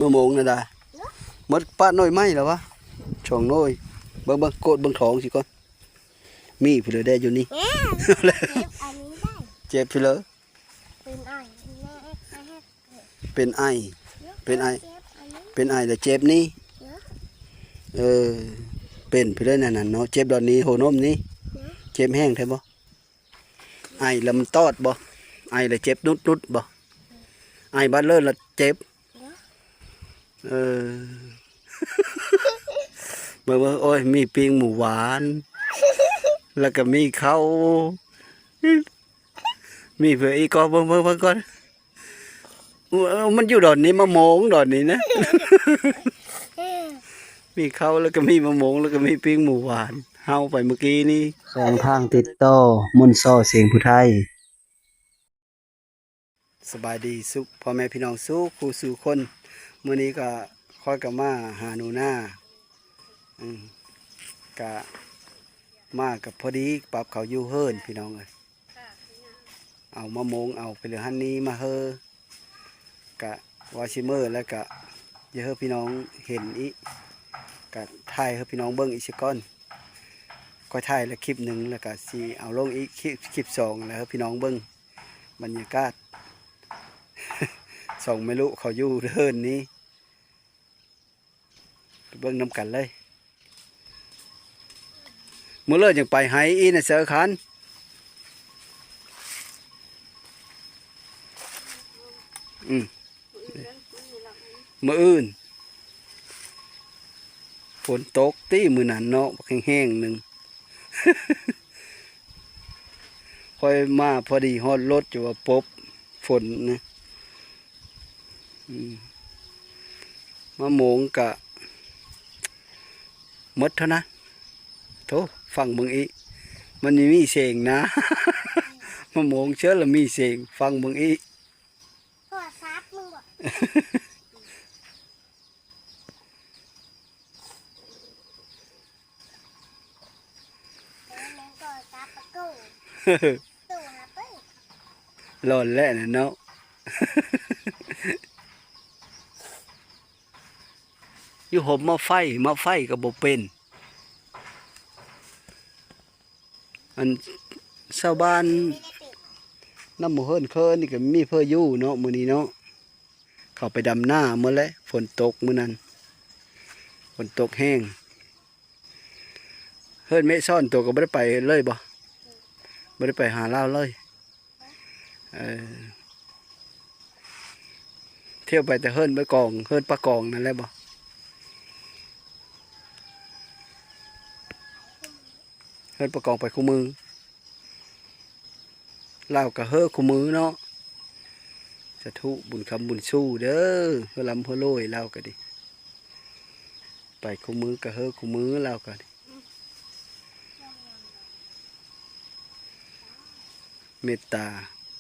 ມະມ່ວງນະດາ ເນາະ ໝົດປາດໜ່ວຍໃໝ່ແລ້ວວະ ສອງໜ່ວຍ. ເບິ່ງ ເບິ່ງ ໂກດເບິ່ງທ້ອງຊິກ່ອນ ມີຜູ້ໃດແດ່ຢູ່ນີ້ ແມ່ ເຈັບອັນນີ້ໄດ້ ເຈັບຜູ້ເລີ ເປັນໄອ ເປັນໄອ ເປັນໄອ ເປັນໄອແລ້ວເຈັບນີ້ ເອີ ເປັນຜູ້ໃດນັ້ນເນາະ ເຈັບດອນນີ້ ໂຫນົມນີ້ ເຈັບແຮງແທ້ບໍ່? ໄອແລ້ວມັນຕອດບໍ່? ໄອແລ້ວເຈັບໜຸດໆບໍ່? ໄອບາດເລີນແລ້ວເຈັບ ເອີ ເບິ່ງໆ ໂອ້ຍ ມີປີ້ງໝູຫວານ ແລ້ວກໍມີເຂົ້າ ມີເພື່ອອີກກໍ ເບິ່ງໆ ເບິ່ງກ່ອນ ເອີ ມັນຢູ່ດອນນີ້ ມະມ່ວງດອນນີ້ນະ ມີເຂົ້າ ແລ້ວກໍມີມະມ່ວງ ແລ້ວກໍມີປີ້ງໝູຫວານ ເຮົາໄປມື້ກີ້ນີ້ ສອງທາງຕິດຕໍ່ ມົນຊໍ ສຽງຜູ້ໄທ. ສະບາຍດີສຸ ພໍ່ແມ່ພີ່ນ້ອງສູ່ຄູ່ສູ່ຄົນ ມື້ນີ້ກໍຂ້ອຍກໍມາຫາໜູນາ ອືມ ກະມາກໍພໍດີປັບເຂົ້າຢູ່ເຮືອນພີ່ນ້ອງເອີຍ ເອົາມະມ່ວງ ເອົາໄປເລີຍຫັ້ນນີ້ມາເຮີ ກະວ່າຊິເມືອແລ້ວກະຢ່າໃຫ້ພີ່ນ້ອງເຫັນອີກ ກະຖ່າຍໃຫ້ພີ່ນ້ອງເບິ່ງອີກສາກ່ອນ ຂ້ອຍຖ່າຍແລ້ວຄລິບໜຶ່ງ ແລ້ວກະຊິເອົາລົງອີກຄລິບ ຄລິບສອງ ແລ້ວໃຫ້ພີ່ນ້ອງເບິ່ງ ບັນຍາກາດ ສອງແມ່ລູກເຂົາຢູ່ເຮືອນນີ້ ໄປເບິ່ງນຳກັນເລີຍ ມື້ເລີກຍັງໄປໄຮ່ອີກນະເຊີຄັນ ອືມ ມື້ອື່ນ ຝົນຕົກຕິມື້ນັ້ນເນາະ ບັກແຮງໆ ໜຶ່ງ ຂ້ອຍມາພໍດີຮອດລົດ ຈະວ່າປົບຝົນນະ ອືມ ມະມ່ວງກະໝົດເທົ່ານັ້ນ ໂທ້ ຟັງເບິ່ງອີກ ມັນມີເສງນະ ມະມ່ວງເຊີລະມີເສງ ຟັງເບິ່ງອີກ ໂທລະສັບມຶງບໍ? ໂຕນັ້ນກໍຈັບປະຕູ ຕູ້ຫາເປີດ ຫຼອນແຫຼະນະເນາະ ຢູ່ຫົບໝາກໄຟ ໝາກໄຟກໍບໍ່ເປັນ ອັນຊາວບ້ານນຳໝູ່ເຮືອນເຄີນນີ້ກໍມີເພິ່ນຢູ່ເນາະ ມື້ນີ້ເນາະ ເຂົາໄປດຳນາໝົດແຫຼະ ຝົນຕົກມື້ນັ້ນ ຝົນຕົກແຮງ ເຮືອນແມ່ຊ້ອນໂຕກໍບໍ່ໄດ້ໄປເລີຍບໍ? ບໍ່ໄດ້ໄປຫາລາວເລີຍ ເອີ ທ່ຽວໄປແຕ່ເຮືອນປາກອງ ເຮືອນປາກອງນັ້ນແຫຼະບໍ? ເຮືອນປາກອງໄປຄູ່ມື້ ລາວກໍເຮີຄູ່ມື້ເນາະ ສາທຸ ບຸນຄຳບຸນຊູເດີ ເຮືອລຳເຮືອລວຍ ລາວກໍດີ ໄປຄູ່ມື້ກໍເຮີຄູ່ມື້ ລາວກໍດີ ເມດຕາ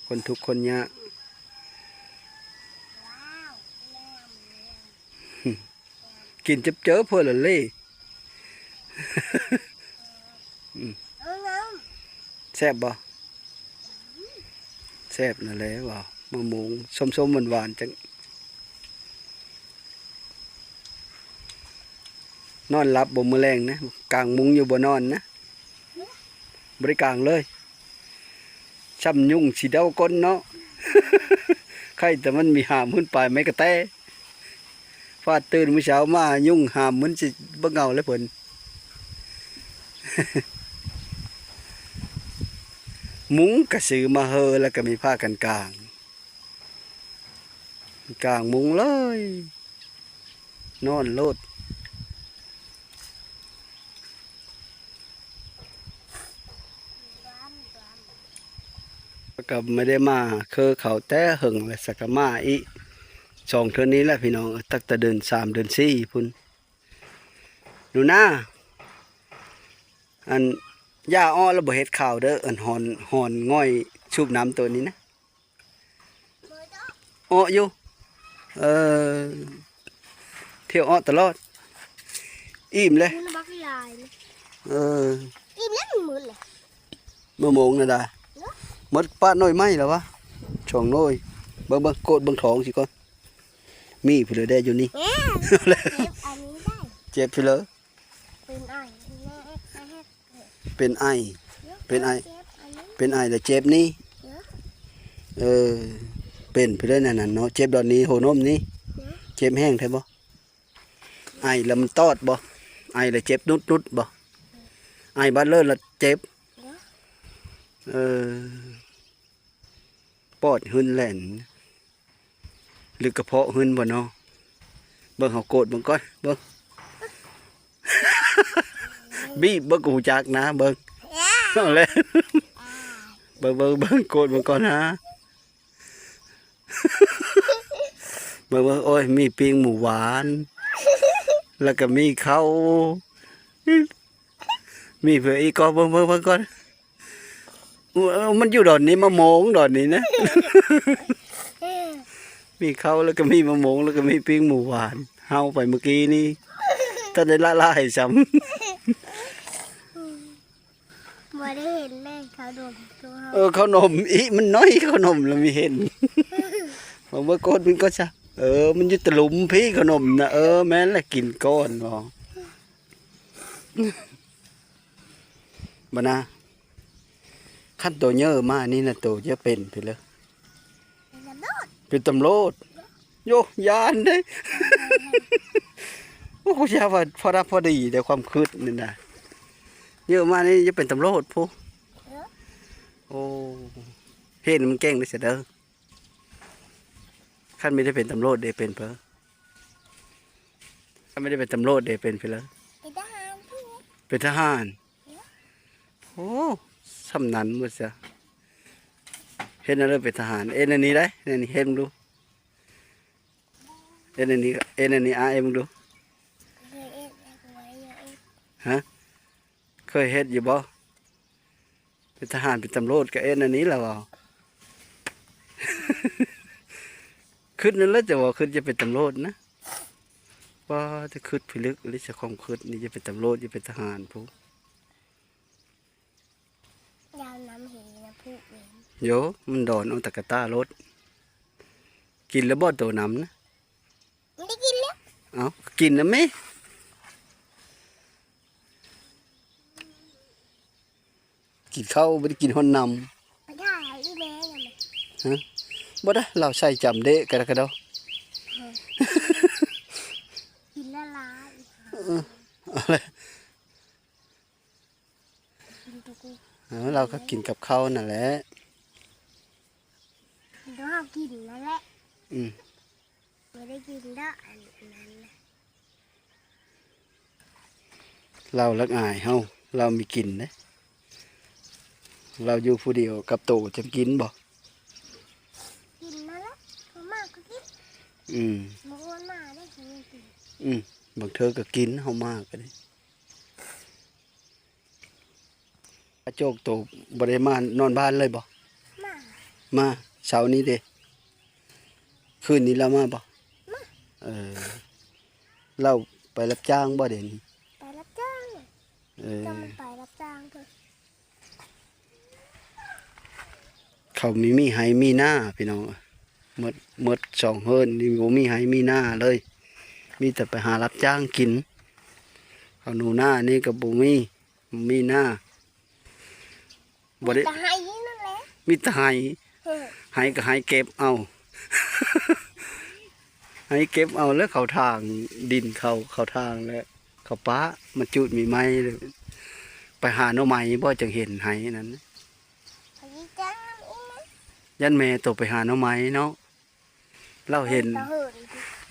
ຄົນທຸກຄົນຍາກ ກິນເຈີບໆ ເພິ່ນລະເລ ອືມ ແຊບບໍ່? ແຊບນັ້ນແຫຼະ ເວົ້າ ມະມ່ວງສົ້ມໆ ຫວານໆ ຈັ່ງ ນອນຫຼັບບໍ່ມື້ແລງນະ? ກາງມຸ້ງຢູ່ບໍ່ນອນນະ? ບໍ່ໄດ້ກາງເລີຍ ຊ່ຳຍຸງຊິເດົາກົ້ນເນາະ ໄຄແຕ່ມັນມີຫ້າໝື່ນປາຍໄມ້ກະແຕ ຟາດຕື່ນມື້ເຊົ້າມາຍຸງຫ້າໝື່ນຊິບໍ່ເຫງົາແລ້ວເພິ່ນ ມຸ້ງກະຊື້ມາເຮີ ແລ້ວກະມີພາກັນກາງ ກາງມຸ້ງເລີຍ ນອນໂລດ ກໍບໍ່ໄດ້ມາເຄີເຂົາແຕ່ເຫິງແລ້ວ ສະກະມາອີກສອງເທື່ອນີ້ແຫຼະພີ່ນ້ອງ ຕັ້ງແຕ່ເດືອນສາມເດືອນສີ່ພຸ້ນ ໜູນາ ອັນ ຢ່າເອາະແລ້ວບໍ່ເຮັດຂາວເດີ ອັນ ຫອນ ຫອນງ່ອຍສູບນ້ຳໂຕນີ້ນະ. ເອາະຢູ່ ເອີ ທ່ຽວເອາະຕະຫຼອດ ອີ່ມເລີຍ ໝູນະບັກຫຼາຍ ເອີ ອີ່ມແລ້ວມັນໝົດເລີຍ ມະມ່ວງນະດາ ເນາະ ໝົດປາດໜ່ວຍໃໝ່ແລ້ວວະ ສອງໜ່ວຍ ເບິ່ງ ເບິ່ງ ໂກດເບິ່ງທ້ອງຊິກ່ອນ ມີຜູ້ໃດແດ່ຢູ່ນີ້ ເຈັບອັນນີ້ໄດ້ ເຈັບພີ່ເລີ ເປັນໄອແນ່ ເປັນໄອ ເປັນໄອ ເຈັບອັນນີ້ ເປັນໄອແລ້ວເຈັບນີ້ ເອີ ເປັນພີ່ເລີນັ້ນເນາະ ເຈັບດອນນີ້ ຫົວນົມນີ້ ເຈັບແຮງແທ້ບໍ່? ໄອແລ້ວມັນຕອດບໍ່? ໄອແລ້ວເຈັບໜຸດໆບໍ່? ໄອບາດເລີດລະເຈັບ ເອີ ປອດຫຶນແລ່ນ ຫຼືກະເພາະຫຶນບໍ່ເນາະ? ເບິ່ງ ເຮົາກວດເບິ່ງກ່ອນ ເບິ່ງ ບີບເບິ່ງກະຮູ້ຈັກນະ ເບິ່ງ ເອົາແລ້ວ ເບິ່ງ ເບິ່ງ ເບິ່ງ ກວດເບິ່ງກ່ອນນະ ເບິ່ງ ເບິ່ງ ໂອ້ຍ ມີປີ້ງໝູຫວານ ແລ້ວກະມີເຂົ້າ ມີເຜືອກອີກ ກໍເບິ່ງ ເບິ່ງ ເບິ່ງກ່ອນ ເອີ ມັນຢູ່ດອນນີ້ ມະມ່ວງດອນນີ້ນະ ມີເຂົ້າ ແລ້ວກໍມີມະມ່ວງ ແລ້ວກໍມີປີ້ງໝູຫວານ ເຮົາໄປມື້ກີ້ນີ້ ທັນໄດ້ລະລາຍຊ້ຳ ບໍ່ໄດ້ເຫັນແມ່ນເຂົ້າໜົມໂຕເຮົາ ເອີ ເຂົ້າໜົມອີກ ມັນໜ້ອຍ ເຂົ້າໜົມລະມີເຫັນ ເບິ່ງ ເບິ່ງ ກວດເບິ່ງກ່ອນຊະ ເອີ ມັນຢູ່ຕະຫຼຸມພີ້ ເຂົ້າໜົມນະ ເອີ ແມ່ນລະ ກິນກ່ອນເນາະ. ບັດນາ ຄັນໂຕເຍີມານີ້ນະ ໂຕຈະເປັນພີ້ເລີ ເປັນຕຳຫຼວດ ເປັນຕຳຫຼວດ ໂຢ ຢ້ານເດ້ ໂອ້ ກູຢາວ່າພໍດັບພໍດີເດ້ ຄວາມຄຶດນີ້ນະ ເຍີມານີ້ຈະເປັນຕຳຫຼວດພຸ້ນ ເອີ ໂອ້ ເຮັດໃຫ້ມັນເກັ່ງເດີຊະເດີ ຄັນບໍ່ໄດ້ເປັນຕຳຫຼວດເດ ເປັນເພີ ຄັນບໍ່ໄດ້ເປັນຕຳຫຼວດເດ ເປັນພີ້ເລີ ເປັນທະຫານພຸ້ນ ເປັນທະຫານ ໂອ້ ຊຳນານໝົດຊະ ເຮັດແນວໃດເປັນທະຫານ ເອັນອັນນີ້ໄດ໋ ອັນນີ້ເຮັດເບິ່ງດູ ເຮັດອັນນີ້ ເຮັດອັນນີ້ ອາ ເຮັດເບິ່ງດູ ເຄີຍເຮັດແລ້ວ ບໍ່ໄດ້ເຮັດ ຮະ ເຄີຍເຮັດຢູ່ບໍ່? ເປັນທະຫານເປັນຕຳຫຼວດກໍເຮັດອັນນີ້ລະເວົ້າ ຄຶດນັ້ນແຫຼະ ຈະເວົ້າຄຶດຈະເປັນຕຳຫຼວດນະ ວ່າແຕ່ຄຶດພິລຶກອີ່ຫຼີ ເຈົ້າຄວາມຄຶດນີ້ ຈະເປັນຕຳຫຼວດ ຈະເປັນທະຫານພຸ້ນ ຍາວນຳເຫນະຜູ້ເວນ ໂຢ ມັນດອນເອົາຕະກະຕ່າໂລດ ກິນແລ້ວບໍ່ໂຕນຳນະ? ບໍ່ໄດ້ກິນແລ້ວ ເອົ້າ ກິນນຳແມ່ ກິນເຂົ້າບໍ່ໄດ້ກິນຮອດນ້ຳ ໄປຖ່າຍອີ່ແມ່ນະ ຮະ ບໍ່ໄດ້ ລາວໃສ່ຈຳເດະກະດະກະດໍ ເອີ ກິນລະລາຍ ເອີ ເອົາແຫຼະ ກິນໂຕກູ ເອີ ລາວກໍກິນກັບເຂົ້ານັ້ນແຫຼະ ກິນໂຕເຮົາກິນນັ້ນແຫຼະ ອືມ ບໍ່ໄດ້ກິນດອກ ອັນ ອັນນັ້ນນະ ລາວລັກອາຍເຮົາ ລາວມີກິນເດ້ ລາວຢູ່ຜູ້ດຽວກັບໂຕຈັ່ງກິນບໍ່? ກິນນັ້ນແຫຼະ ເຮົາມາກໍກິນ ອືມ ບາງຄົນມາໄດ້ກິນ ອືມ ບາງເທື່ອກໍກິນ ເຮົາມາກໍໄດ້ ອາໂຈກໂຕບໍ່ໄດ້ມານອນບ້ານເລີຍບໍ່? ມາ ມາ ເຊົ້ານີ້ເດ ຄືນນີ້ລາວມາບໍ່? ມາ ເອີ ລາວໄປຮັບຈ້າງບໍ່ດຽວນີ້? ໄປຮັບຈ້າງ ເອີ ເຈົ້າມັນໄປຮັບຈ້າງເພິ່ນ ເຂົາມີ ມີໄຮ່ມີນາພີ່ນ້ອງ ໝົດ ໝົດສອງເຮືອນນີ້ບໍ່ມີໄຮ່ມີນາເລີຍ ມີແຕ່ໄປຫາຮັບຈ້າງກິນ ເຂົາໜູນານີ້ກໍບໍ່ມີ ມີນາ ບໍ່ໄດ້ ມີແຕ່ໄຮ່ນັ້ນແຫຼະ ມີແຕ່ໄຮ່ ເອີ ໄຮ່ກໍໄຮ່ເກັບເອົາ ໄຮ່ເກັບເອົາແລ້ວເຂົາຖາງດິນເຂົາ ເຂົາຖາງແລ້ວ ເຂົາປະມາຈູດມີໄມ້ ໄປຫາໜໍ່ໄມ້ບໍ່ ຈັ່ງເຫັນໄຮ່ນັ້ນ ຢ້ານແມ່ໂຕໄປຫາໜໍ່ໄມ້ເນາະ ລາວເຫັນ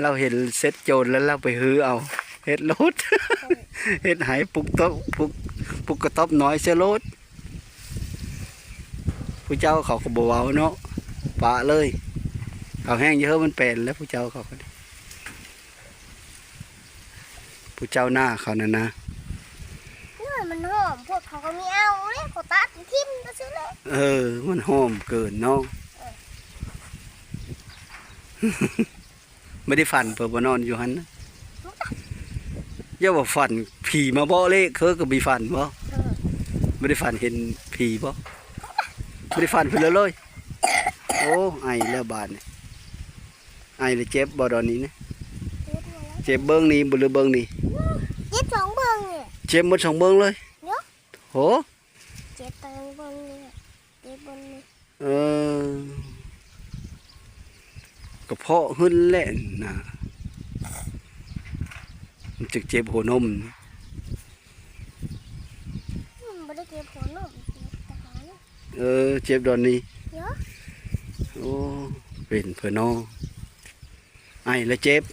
ລາວເຫັນເສັດໂຈນແລ້ວລາວໄປຮື້ເອົາ ເຮັດໂລດ ເຮັດໄຮ່ປຸກໂຕະ ປຸກ ປຸກກະຕ໊ອບນ້ອຍເສຍໂລດ ຜູ້ເຈົ້າເຂົາກໍບໍ່ເວົ້າເນາະ ປະເລີຍ ເຂົາແຮ່ງຢູ່ເຮີ້ ມັນແປນແລ້ວ ຜູ້ເຈົ້າເຂົາກໍ ຜູ້ເຈົ້າໜ້າເຂົານັ້ນນະ ໂອ້ຍ ມັນຫອມໂພດ ເຂົາກໍມີເອົາເດ້ ເຂົາຕັດຖິ້ມໄປຊື່ເລີຍ ເອີ ມັນຫອມເກີນເນາະ ເອີ ບໍ່ໄດ້ຝັນເພິ່ນບໍ່ນອນຢູ່ຫັ້ນນະ ຢ່າວ່າຝັນ ຜີມາບອກເລກ ເຄີຍກໍມີຝັນບໍ່? ເອີ ບໍ່ໄດ້ຝັນເຫັນຜີບໍ່? ບໍ່ໄດ້ຝັນເພິ່ນເລີຍ ໂອ້ ໄອແລ້ວບາດນີ້ ໄອແລ້ວເຈັບບໍ່ດອນນີ້ນະ? ເຈັບບໍ່ລະ? ເຈັບເບິ່ງນີ້ບໍ່ ຫຼືເບິ່ງນີ້? ເຈັບສອງເບິ່ງນີ້. ເຈັບໝົດສອງເບິ່ງເລີຍ? ໂຫ ເຈັບທັງເບິ່ງນີ້ ເຈັບເບິ່ງນີ້. ເອີ ກະເພາະຫຶນແຫຼະນະ ມັນຈຶ່ງເຈັບຫົວນົມ. ອືມ ບໍ່ໄດ້ເຈັບຫົວນົມ ເຈັບແຕ່ຫາງ. ເອີ ເຈັບດອນນີ້. ໂອ້ ເປັນເພິ່ນເນາະ ໄອແລ້ວເຈັບ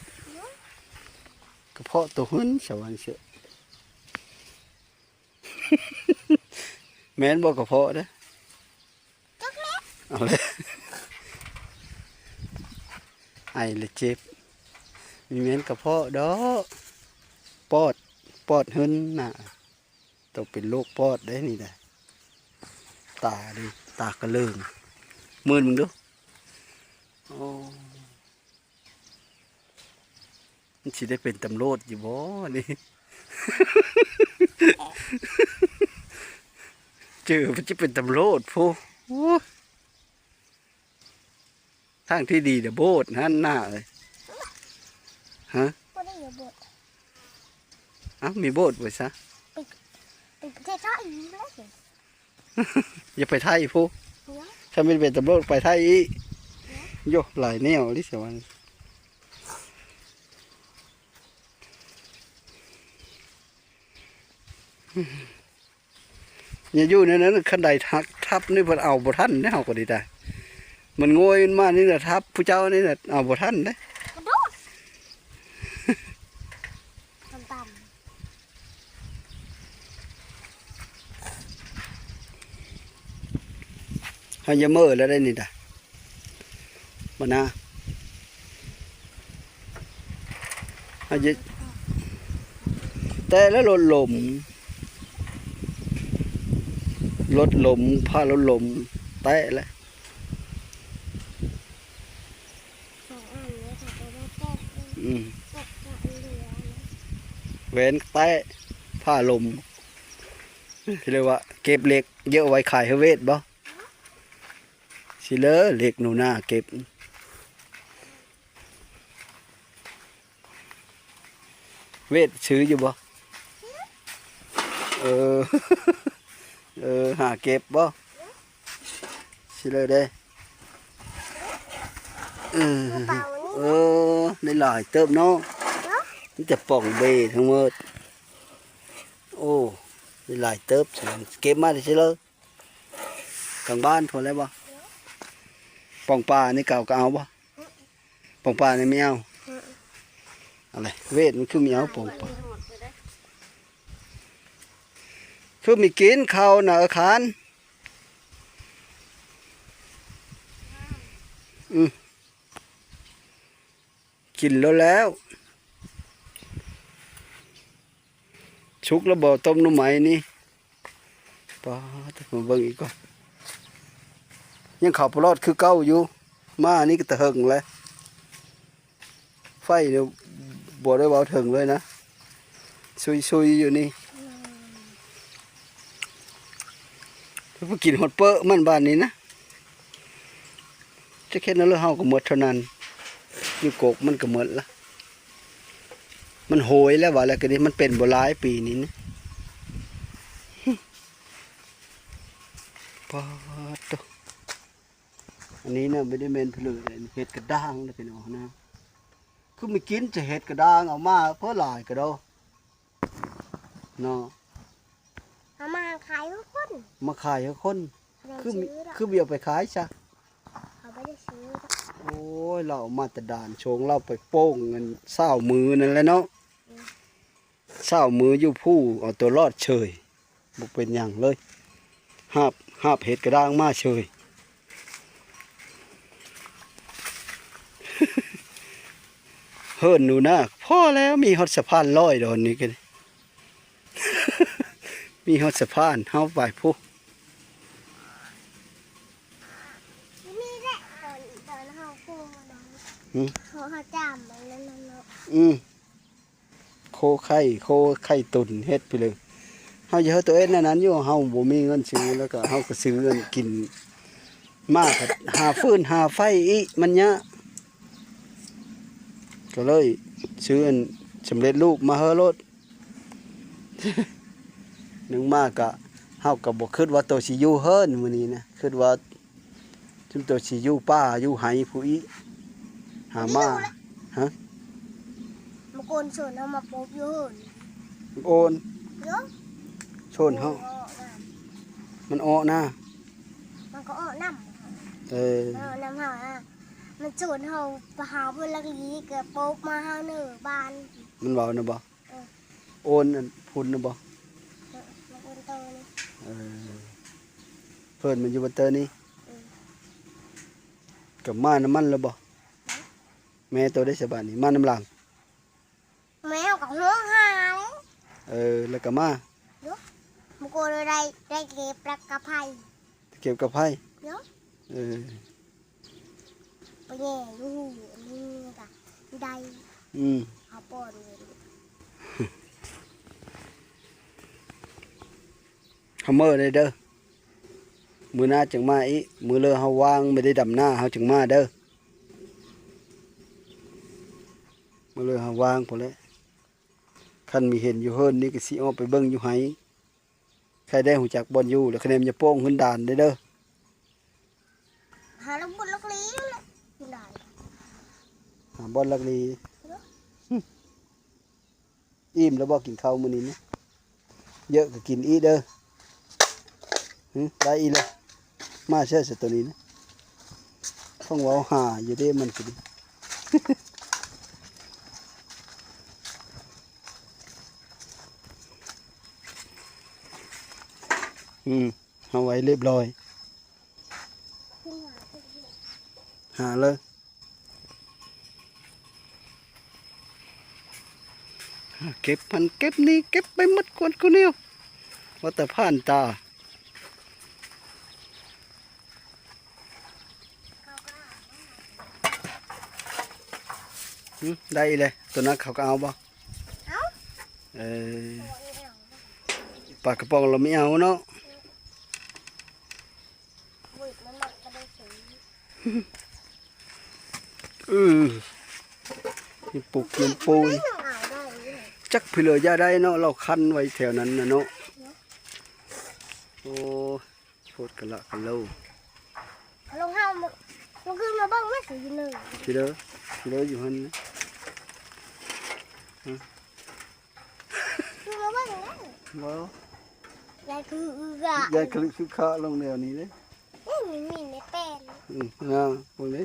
ກະເພາະໂຕຫຶນ ສະຫວັນເສະ. ແມ່ນບໍ່ກະເພາະເດ້? ຈັກແຫຼະ ເອົາແຫຼະ ໄອແລ້ວເຈັບ ມີແມ່ນກະເພາະດອກ ປອດ ປອດຫຶນນະ ຕ້ອງເປັນໂລກປອດເດ້ນີ້ນະ ຕາເດ້ ຕາກະເລີງ ມື່ນເບິ່ງດູ. ໂອ້ ມັນຊິໄດ້ເປັນຕຳຫຼວດຢູ່ບໍ່ນີ້? ເຈີມັນຈະເປັນຕຳຫຼວດພຸ້ນ. ໂອ້ຍ ທາງທີ່ດີນະໂບດຫັ້ນນາເອີຍ. ຮະ? ບໍ່ໄດ້ຢູ່ໂບດ. ເອົ້າ ມີໂບດໄວ້ຊະ. ໄປ ໄປປະເທດໄທອີກແລ້ວ. ຢ່າໄປໄທພຸ້ນ. ຖ້າແມ່ນເປັນຕຳຫຼວດໄປໄທອີກ. ໂຢ ຫຼາຍແນວເດ້ສະຫວັນ. ຢ່າຢູ່ໃນນັ້ນ ຄັນໄດຫັກທັບນີ້ ເພິ່ນເອົາບໍ່ທັນເດ້ ເຮົາກໍດີໄດ໋. ມັນໂງ່ຍມານີ້ນະ ທັບຜູ້ເຈົ້ານີ້ນະ ເອົາບໍ່ທັນເດ້. ກະໂດດ ຕ່ຳໆ. ເຮົາຢ່າເມີແລ້ວໄດ໋ນີ້ນະ ບໍ່ນາ ເຮົາຢ່າ ແຕະແລ້ວລົດລົມ ລົດລົມ ພາລົດລົມ ແຕະແລ້ວ. ອືມ ແຫວນແຕະ ພາລົມ ຊິເລີວ່າເກັບເຫຼັກເຍາະໄວ້ຂາຍໃຫ້ເວດບໍ່? ຊິເລີເຫຼັກໜູນາເກັບ ເວດຊື້ຢູ່ບໍ່? ເອີ ເອີ ຫາເກັບບໍ່? ຊິເລີເດ້ ເອີ ເອີ ໄດ້ຫຼາຍເຕີບເນາະ ມີແຕ່ປ່ອງເບທັງໝົດ. ໂອ້ ໄດ້ຫຼາຍເຕີບ ເກັບມາແຕ່ຊິເລີ ກາງບ້ານພຸ້ນແລ້ວບໍ່? ປ່ອງປານີ້ເຂົາກໍເອົາບໍ່? ປອງປານີ້ມີເອົາ ອືມ ອະໄລ ເວດມັນຄືມີເອົາປອງປາ ຄືມີກິນເຂົ້ານະ ເອີ ຄານ ອືມ ກິນແລ້ວແລ້ວ ສຸກແລ້ວບໍ່ຕົ້ມໜໍ່ໄມ້ນີ້? ປາດ ມາເບິ່ງອີກກ່ອນ ຍັງເຂົ້າບໍ່ລອດຄືເກົ່າຢູ່ ມານີ້ກໍແຕ່ເຫິງແລ້ວ ໄຟນີ້ບໍ່ໄດ້ເວົ້າເຖິງເລີຍນະ ຊຸຍໆຢູ່ນີ້ ອືມ ໄປກິນຮອດເປີ້ມັນບາດນີ້ນະ. ຈັກເຮັດແນວໃດ ເຮົາກໍໝົດເທົ່ານັ້ນ ຢູ່ກົກມັນກໍໝົດລະ ມັນໂຫຍແລ້ວວ່າແລ້ວກໍດີ ມັນເປັນບໍ່ຫຼາຍປີນີ້ນະ ປາດໂທ້ ອັນນີ້ນະ ບໍ່ໄດ້ແມ່ນຜະເລີເດ້ ເຫັດກະດ້າງເດ້ພີ່ນ້ອງນະ ຄືມີກິນຈະເຫັດກະດ້າງ ເອົາມາເພິ່ນຫຼາຍກະໂດ ເນາະ ເອົາມາຂາຍໃຫ້ຄົນ ມາຂາຍໃຫ້ຄົນ ຄື ຄືບໍ່ເອົາໄປຂາຍຊະ ເຂົາບໍ່ໄດ້ຊື້ດອກ ໂອ້ຍ ລາວເອົາມາແຕ່ດ່ານໂຊງ ລາວໄປໂປ້ງເງິນຊາວມື້ນັ້ນແຫຼະເນາະ ອືມ ຊາວມື້ຢູ່ພູ ເອົາຕົວລອດເສີຍ ບໍ່ເປັນຫຍັງເລີຍ ຫາບ ຫາບເຫັດກະດ້າງມາເສີຍ ເຮີນໜູນາ ພໍແລ້ວ ມີຮອດສະພານລອຍດອນນີ້ກໍ ມີຮອດສະພານ ເຮົາໄປພຸ້ນ ນີ້ແຫຼະ ຕອນ ຕອນເຮົາປູກມັນ ຫືມ ເຮົາ ເຮົາຈາມມັນນັ້ນເນາະ ອືມ ໂຄໄຂ່ ໂຄໄຂ່ຕຸນ ເຮັດໄປເລີຍ ເຮົາຢາກເຮັດຕົວເອງແນວນັ້ນຢູ່ ເຮົາບໍ່ມີເງິນຊື້ ແລ້ວກໍເຮົາກໍຊື້ອັນກິນ ມາກໍຫາຟືນຫາໄຟອີກ ມັນຍາກ ກໍເລີຍຊື້ອັນສຳເລັດຮູບມາເຮີໂລດ. ໜຶ່ງມາກະ ເຮົາກໍບໍ່ຄິດວ່າໂຕຊິຢູ່ເຮືອນມື້ນີ້ນະ, ຄິດວ່າຊຸມໂຕຊິຢູ່ປ່າຢູ່ໄຮ່ພຸ້ນອີກ. ຫາມາ ຮະ? ມາໂກນໂຊນເຮົາມາປົບຢູ່ເຮືອນ. ໂອນ ໂຊນເຮົາ ມັນອອກນະ. ມັນກໍອອກນຳ ເອີ ມັນອອກນຳເຮົານະ. ມັນໂຊນເຮົາໄປຫາບ່ອນລັກຫຼີກໍປົບມາເຮົາເນີບ້ານ. ມັນເວົ້ານະບໍ່? ເອີ ໂອນອັນພຸ້ນນະບໍ່? ເອີ ມັນໂອນໂຕນີ້. ເອີ ເພິ່ນມັນຢູ່ບ່ອນເຕີນີ້. ເອີ ກໍມານຳມັນແລ້ວບໍ່? ແມ່ໂຕໄດ້ສະບາດນີ້ ມານຳຫຼັງ. ແມວກໍຮ້ອງຫາເລີຍ. ເອີ ແລ້ວກໍມາ ໂດຍ ມັນກໍໄດ້ ໄດ້ເກັບແລ້ວກໍໄພ ໄປເກັບກັບໃຜ? ໂດຍ ເອີ ໄປແຍ່ຢູ່ຮູອັນນີ້ກໍໄດ້. ອືມ ເຮົາປ້ອນຢູ່ ເຮົາເມືອແດ່ເດີ ມື້ໜ້າຈຶ່ງມາອີກ. ມື້ເລີເຮົາວ່າງ ບໍ່ໄດ້ດຳນາ ເຮົາຈຶ່ງມາເດີ. ມື້ເລີເຮົາວ່າງພຸ້ນແຫຼະ. ຄັນມີເຫັນຢູ່ເຮືອນນີ້ກໍຊິອອກໄປເບິ່ງຢູ່ໄຮ່. ໃຜໄດ້ຮູ້ຈັກບ່ອນຢູ່ ແລ້ວຄະແນນຢ່າໂປ້ງຂຶ້ນດານເດີ້. ຫາລະບຸນລັກລີແຫຼະຂຶ້ນດານ. ຫາບ່ອນລັກລີ. ເນາະ ອີ່ມແລ້ວບໍ່ ກິນເຂົ້າມື້ນີ້ນະ? ເຍອະກໍກິນອີກເດີ້. ຫຶ ໄດ້ອີກແລ້ວ. ມາໃຊ້ສະໂຕນີ້ນະ. ຕ້ອງເວົ້າຫາຢູ່ເດ້ມັນກໍດີ. ອືມ ເຮົາໄວ້ລຽບລ້ອຍ. ຫາເລີຍ. ເກັບຫັ້ນເກັບນີ້ ເກັບໄປໝົດກວນກູແນວ ວ່າແຕ່ຜ່ານຕາ. ຫຶ ໄດ້ອີກແລ້ວ. ໂຕນັ້ນເຂົາກໍເອົາບໍ່? ເອົາ. ເອີ ປາກະປ໋ອງລາວມີເອົາເນາະ. ເອີ ມີປຸກມີປູ ຈັກເຜືອຢາໄດ້ເນາະ ລາວຄັນໄວ້ແຖວນັ້ນນະເນາະ. ໂອ້ ໂພດກະລະກະໂລ. ລອງເຮົາ ລອງຂຶ້ນມາເບິ່ງແມ່ຊິຢູ່ເນີ ຊິເດີ ຊິເດີຢູ່ຫັ້ນນະ. ຄືມາເບິ່ງແລ້ວ ບໍ່ ຍາຍຄືອຶກອະ ຍາຍຄືອຶກຄະລົງແນວນີ້ເດ້. ເອີ ມີແມ່ແປ້ນ ອືມ ງາມ ເບິ່ງເດ້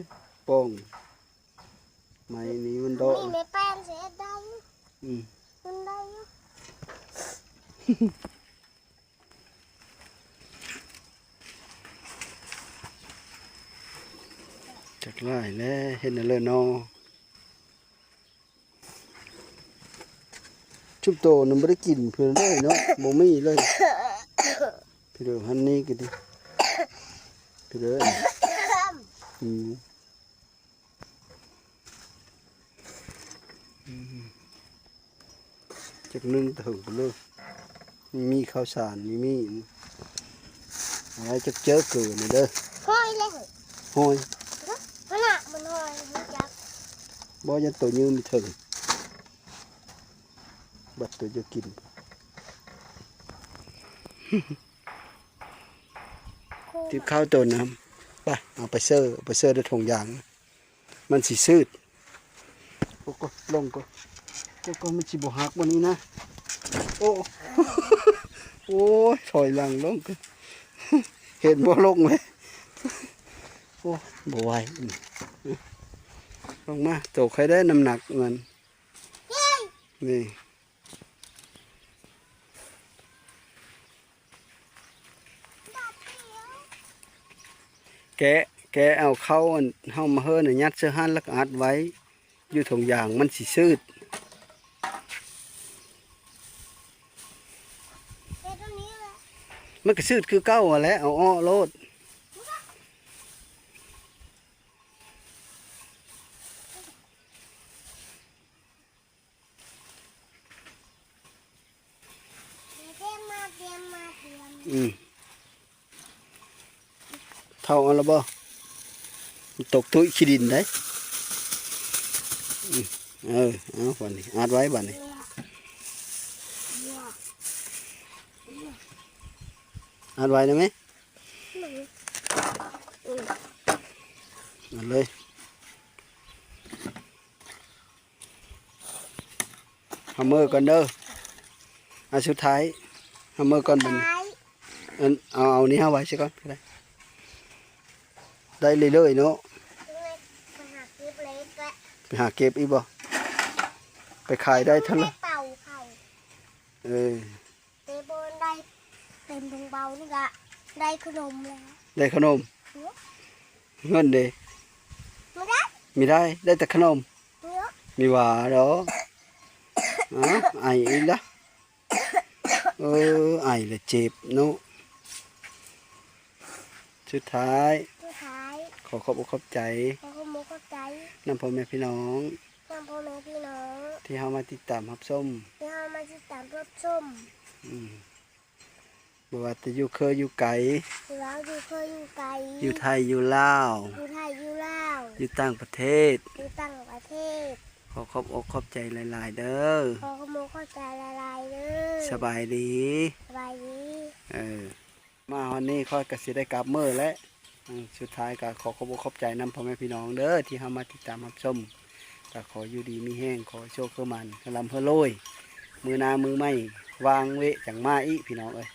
ປ່ອງ ໄມ້ນີ້ມັນດອກ ມີແມ່ແປ້ນຊິເຮັດໄດ້ ອືມ ມັນໄດ້ຢູ່. ຈັກຫຼາຍແລ້ວ ເຮັດແນວເລີເນາະ. ຊຸມໂຕນັ້ນບໍ່ໄດ້ກິນເພິ່ນເລີຍເນາະ ບໍ່ມີເລີຍ. ພີ່ເດີ ຫັ້ນນີ້ກໍດີ ພີ່ເດີ ອືມ. ອືມ ຈັກໜຶ່ງເຖິງພຸ້ນເດີ ມີເຂົ້າສານ ມີ ມີ ອາ ຈັກເຈີເກີນເດີ. ຫ້ອຍເລີຍ ຫ້ອຍ ຫັ້ນນະ ມັນຫ້ອຍ ຮູ້ຈັກ ບໍ່ ຢ້ານໂຕຍືນໄປເຖິງ ບັດໂຕຈະກິນ. ຕິບເຂົ້າໂຕນຳ ໄປ ເອົາໄປເຊີ ເອົາໄປເຊີໃນຖົງຢາງ ມັນຊິຊືດ. ໂອ້ ກໍລົງກໍ ໂອ້ ກໍມັນຊິບໍ່ຫັກບໍ່ນີ້ນະ. ໂອ້ ໂອ້ຍ ຖອຍຫຼັງລົງກໍ ເຫັນບໍ່ ລົງເລີຍ. ໂອ້ ບໍ່ໄຫວ ລົງມາ ໂຕໃຄ່ໄດ້ນ້ຳໜັກມັນ ນີ້. ແກະ ແກະເອົາເຂົ້າອັນເຮົາມາເຮີນະ ຍັດໃສ່ຫັ້ນ ແລ້ວກໍອັດໄວ້ຢູ່ຖົງຢາງ ມັນຊິຊືດ. ມັນກໍຊືດຄືເກົ່າຫັ້ນແຫຼະ ເອົາອອກໂລດ. ອືມ ເທົ່າເອົາລະບໍ່? ມັນຕົກຕຸ້ຍຂີ້ດິນໄດ໋. ອືມ ເອີ ເອົາ ບັດນີ້ອັດໄວ້ ບັດນີ້ອັດໄວ້ນະແມ່. ເອົາເລີຍ ເຮົາເມືອກ່ອນເດີ. ອັນສຸດທ້າຍ ເຮົາເມືອກ່ອນບັດນີ້. ອັນ ເອົາ ເອົານີ້ເຮົາໄວ້ຊະກ່ອນກໍໄດ້. ໄດ້ເລື້ອຍໆເນາະ. ໄປຫາເກັບເຫຼັກແຫຼະ ໄປຫາເກັບອີກບໍ່? ໄປຂາຍໄດ້ເທົ່າໃດ? ເປົາເຂົາ ເອີ ເຕະບອນໄດ້ເຕັມຖົງເປົານີ້ກະໄດ້ຂະໜົມແລ້ວ. ໄດ້ຂະໜົມ? ເງິນເດ? ບໍ່ໄດ້ ມີໄດ້ ໄດ້ແຕ່ຂະໜົມ. ມີຫວາດອກ. ອ້າວ ໄອອີກລະ. ເອີ ໄອແລ້ວເຈັບເນາະ. ສຸດທ້າຍ ສຸດທ້າຍ ຂໍຂອບອົກຂອບໃຈ ຂໍຂອບອົກຂອບໃຈ ນຳພໍ່ແມ່ພີ່ນ້ອງ ນຳພໍ່ແມ່ພີ່ນ້ອງ ທີ່ເຮົາມາຕິດຕາມຮັບຊົມ ທີ່ເຮົາມາຕິດຕາມຮັບຊົມ. ອືມ ບໍ່ວ່າຈະຢູ່ເຄີຢູ່ໄກ ບໍ່ວ່າຢູ່ເຄີຢູ່ໄກ ຢູ່ໄທຢູ່ລາວ ຢູ່ໄທຢູ່ລາວ ຢູ່ຕ່າງປະເທດ ຢູ່ຕ່າງປະເທດ ຂໍຂອບອົກຂອບໃຈຫຼາຍໆເດີ ຂໍຂອບອົກຂອບໃຈຫຼາຍໆເດີ. ສະບາຍດີ ສະບາຍດີ. ເອີ ມາຮອດນີ້ຂ້ອຍກໍຊິໄດ້ກັບເມືອແລ້ວ. ອືມ ສຸດທ້າຍກໍຂໍຂອບອົກຂອບໃຈນຳພໍ່ແມ່ພີ່ນ້ອງເດີ ທີ່ເຮົາມາຕິດຕາມຮັບຊົມ. ກໍຂໍຢູ່ດີມີແຮງ ຂໍໃຫ້ໂຊກໃຫ້ໝານ ໃຫ້ລ່ຳໃຫ້ລວຍ. ມື້ໜ້າມື້ໃໝ່ວ່າງເວະຈັ່ງມາອີກ ພີ່ນ້ອງເອີຍ.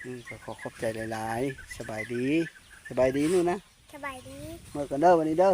ອືມ ກໍຂໍຂອບໃຈຫຼາຍໆ. ສະບາຍດີ ສະບາຍດີໜູນະ. ສະບາຍດີ. ເມືອກ່ອນເດີ ບັດນີ້ເດີ.